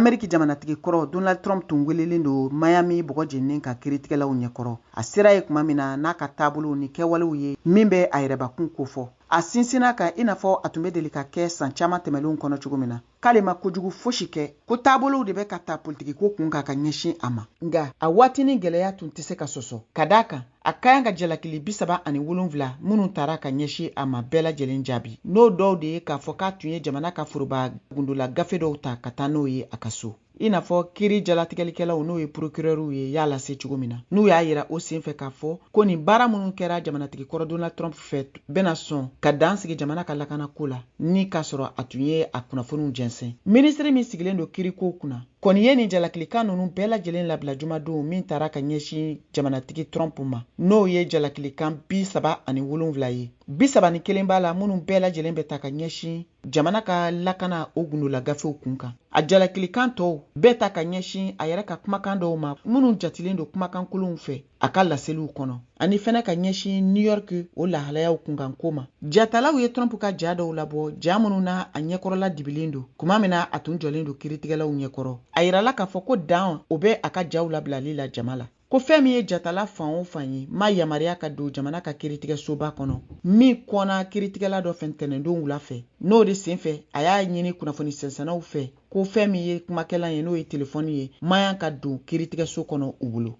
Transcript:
Ameriki jamanatigi kɔrɔ Donald Trump tun welelen don Miami bɔgɔ jeninen ka kiritigɛlaw ɲɛkɔrɔ. A sera ye tuma min na n'a ka taabolow ni kɛwalew ye min bɛ a yɛrɛbakun kofɔ. A sinsinna kan i n'a fɔ a tun bɛ deli ka kɛ san caman tɛmɛnlenw kɔnɔ cogo min na, k'ale ma kojugu fosi kɛ, ko taabolow de bɛ ka ta politikiko kun kan ka ɲɛsin a ma. Nka a waatinin gɛlɛya tun tɛ se ka sɔsɔ, ka d'a kan a ka kan ka jalakili 37 minnu tara ka ɲɛsin a ma bɛɛ lajɛlen jaabi, n'o dɔw de ye k'a fɔ k'a tun ye jamana ka foroba gundola gafe dɔw ta ka taa n'o ye a ka so, i n'a fɔ kiiri jalatigɛlikɛlaw, n'o ye procureur ye, y'a lase cogo min na, n'u y'a yira o senfɛ k'a fɔ ko nin baara minnu kɛra jamanatigi kɔrɔ Donald Trump fɛ bɛna sɔn ka dan sigi jamana ka lakanako la, ni k'a sɔrɔ a tun ye a kunnafoniw jɛnsɛn. Minisiri min sigilen don kiirikow kunna kɔni ye nin jalakilikan ninnu bɛɛ lajɛlen labila jumadon min taara ka ɲɛsin jamanatigi Trump ma, n'o ye jalakilikan 37 ye, 31 b'a la minnu bɛɛ lajɛlen bɛ ta ka ɲɛsin jamana ka lakana o gundola gafew kun kan. A jalakilikan tɔw bɛɛ ta ka ɲɛsin a yɛrɛ ka kumakan dɔw ma minnu jatilen don kumakan kolonw fɛ a ka laseliw kɔnɔ, ani fɛnɛ ka ɲɛsin New York o lahalayaw kunkanko ma. Jatalaw ye Trump ka ja dɔw labɔ, ja minnu na a ɲɛkɔrɔla dibilen don kuma min na a tun jɔlen don kiritigɛlaw ɲɛkɔrɔ. A yirala k'a fɔ ko dan o bɛ a ka jaw labilali la jama la, ko fɛn min ye jatala fan o fan ye ma yamaruya ka don jamana ka kiritigɛsoba kɔnɔ, min kɔnna kiritigɛla dɔ fɛ ntɛnɛndon wula fɛ. N'o de senfɛ a y'a ɲini kunnafoni sɛnsɛnnaw fɛ ko fɛn min ye kumakɛlan ye, n'o ye telefɔni ye, mayan ka don kiritigɛso kɔnɔ u bolo.